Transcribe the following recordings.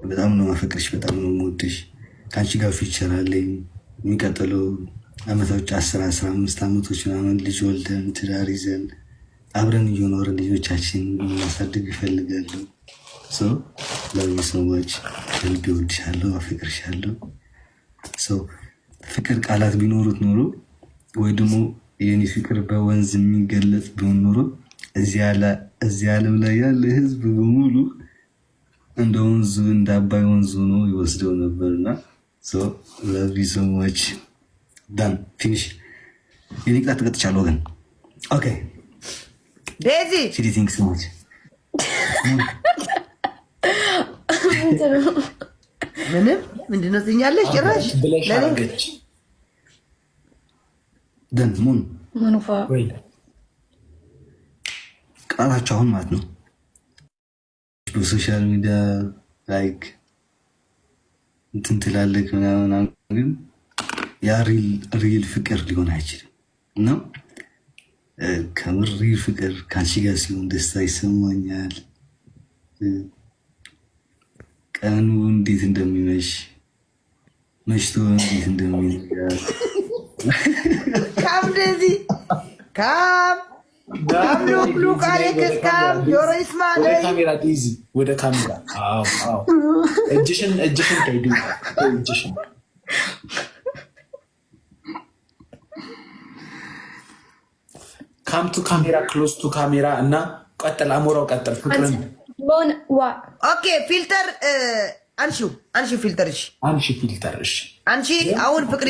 በጣም ነው ማፈቅርሽ፣ በጣም ነው የምወድሽ። ከአንቺ ጋር future አለኝ። የሚቀጥለው አመታዎች 10 15 አመቶች ምናምን ልጅ ወልደን ትዳር ይዘን አብረን እየኖርን ልጆቻችን ማሳደግ እፈልጋለሁ። So love you so much። ከልቤ እወድሻለሁ፣ አፈቅርሻለሁ። So ፍቅር ቃላት ቢኖሩት ኖሮ ወይ ደግሞ የኔ ፍቅር በወንዝ የሚገለጽ ቢሆን ኖሮ እዚህ ዓለም ላይ ያለ ህዝብ በሙሉ እንደ ወንዙ፣ እንደ አባይ ወንዝ ሆኖ ይወስደው ነበርና love you so much። Done, finish። የኔ ቅጣት ተቀጥቻለሁ ወገን። Okay. ዴዚ። ሲዲ thanks so much። ምንም ምንድን ነው ትኛለሽ? ጭራሽ ብለሽ ለእኔ አረገች። Done ሙን። ሙንፋ። ወይ። ቅጣታቸው አሁን ማለት ነው በ social media like እንትን ትላለህ ምናምን፣ ግን ያ real ፍቅር ሊሆን አይችልም። እና ከምር real ፍቅር ከአንቺ ጋር ሲሆን ደስታ ይሰማኛል። ቀኑ እንዴት እንደሚመሽ፣ መሽቶ እንዴት እንደሚነጋ። Come ዴዚ፣ come, come, look, look አሌክስ፣ come፣ ጆሮ ይስማ። ወደ ነይ። ካሜራ ዴዚ፣ ወደ ካሜራ። አዎ፣ እጅሽን እጅሽን ተይ ዴዚ፣ ተይ እጅሽን። Come to camera, close to camera እና ቀጥል፣ አሞራው ቀጥል። ፍቅርን ሞን ዋ። Okay, filter አንሺው፣ አንሺው filter፣ እሺ። አንሺ filter፣ እሺ። አንሺ አሁን ፍቅሪ።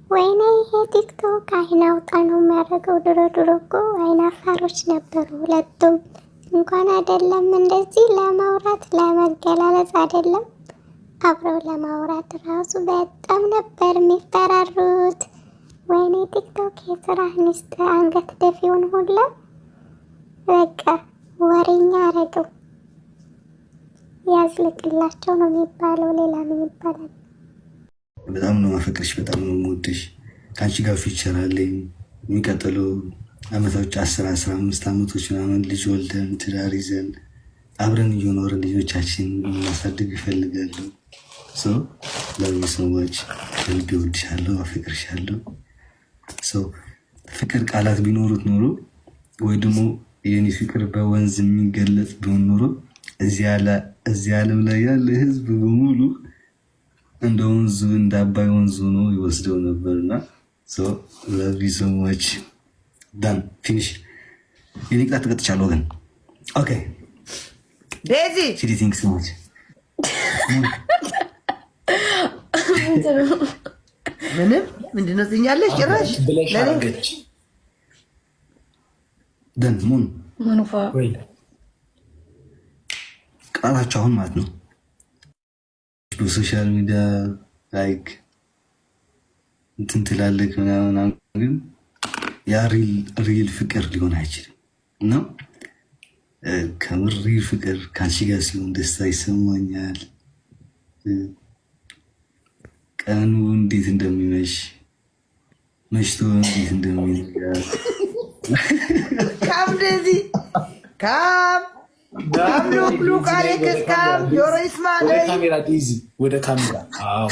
ወይኔ ይሄ ቲክቶክ አይን አውጣ ነው የሚያደርገው። ድሮ ድሮ እኮ አይን አፋሮች ነበሩ ሁለቱም። እንኳን አይደለም እንደዚህ ለማውራት፣ ለመገላለጽ አይደለም፣ አብረው ለማውራት ራሱ በጣም ነበር የሚፈራሩት። ወይኔ ቲክቶክ የስራህን ይስጥ። አንገት ደፊውን ሁላ በቃ ወሬኛ አረገው። ያዝልቅላቸው ነው የሚባለው። ሌላ ምን ይባላል? በጣም ነው ማፈቅርሽ፣ በጣም ነው የምወድሽ። ከአንቺ ጋር future አለኝ። የሚቀጥለው አመታዎች 10 15 አመቶች ምናምን ልጅ ወልደን ትዳር ይዘን አብረን እየኖርን ልጆቻችን ማሳደግ እፈልጋለሁ። So love you so much። ከልቤ እወድሻለሁ፣ አፈቅርሻለሁ። So ፍቅር ቃላት ቢኖሩት ኖሮ ወይ ደግሞ የኔ ፍቅር በወንዝ የሚገለጽ ቢሆን ኖሮ እዚህ ዓለም ላይ ያለ ህዝብ በሙሉ እንደ ወንዙ፣ እንደ አባይ ወንዝ ሆኖ ይወስደው ነበርና love you so much። Done, finish። የኔ ቅጣት ተቀጥቻለሁ ወገን። Okay. ዴዚ። ሲዲ thanks so much። ምንም ምንድን ነው ትኛለሽ? ጭራሽ ብለሽ ለእኔ አረገች። Done ሙን። ሙንፋ። ወይ። ቅጣታቸው አሁን ማለት ነው በ social media like እንትን ትላለህ ምናምን፣ ግን ያ real ፍቅር ሊሆን አይችልም። እና ከምር real ፍቅር ከአንቺ ጋር ሲሆን ደስታ ይሰማኛል። ቀኑ እንዴት እንደሚመሽ፣ መሽቶ እንዴት እንደሚነጋ። Come ዴዚ፣ come, come, look, look አሌክስ፣ come፣ ጆሮ ይስማ። ወደ ነይ። ካሜራ ዴዚ፣ ወደ ካሜራ። አዎ፣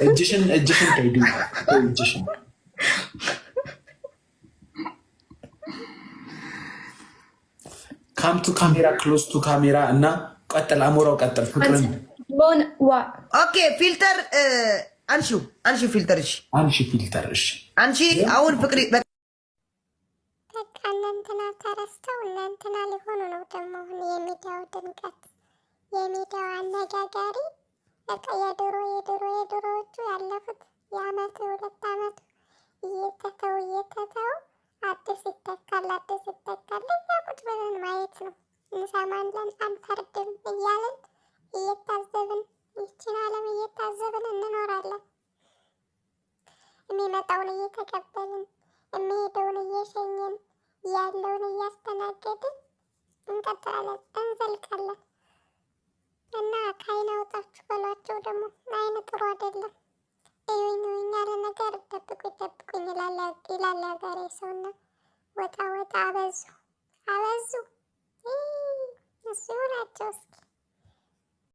እጅሽን እጅሽን ተይ ዴዚ፣ ተይ እጅሽን። Come to camera, close to camera እና ቀጥል፣ አሞራው ቀጥል። ፍቅርን ሞን ዋ። Okay, filter አንሺው፣ አንሺው filter፣ እሺ። አንሺ filter፣ እሺ። አንሺ አሁን ፍቅሪ። በቃ እነንትና ተረስተው እነንትና ሊሆኑ ነው ደግሞ አሁን። የሚዲያው ድምቀት፣ የሚዲያው አነጋጋሪ፣ በቃ የድሮ የድሮ የድሮዎቹ ያለፉት የአመቱ 2 አመቱ እየተተው እየተተው አዲስ ይተካል፣ አዲስ ይተካል። እኛ ቁጭ ብለን ማየት ነው። እንሰማለን፣ አንፈርድም እያልን እየታዘብን፣ ይችን ዓለም እየታዘብን እንኖራለን። የሚመጣውን እየተቀበልን፣ የሚሄደውን እየሸኘን፣ ያለውን እያስተናገድን እንቀጥላለን፣ እንዘልቃለን። እና ከአይን አውጣችሁ በሏቸው። ደግሞ አይን ጥሩ አይደለም። እዩኝ እዩኝ ያለ ነገር ደብቁኝ ደብቁኝ ይላል ያገሬ ሰውና ወጣ ወጣ አበዙ አበዙ። እሱ ይሆናቸው እስኪ።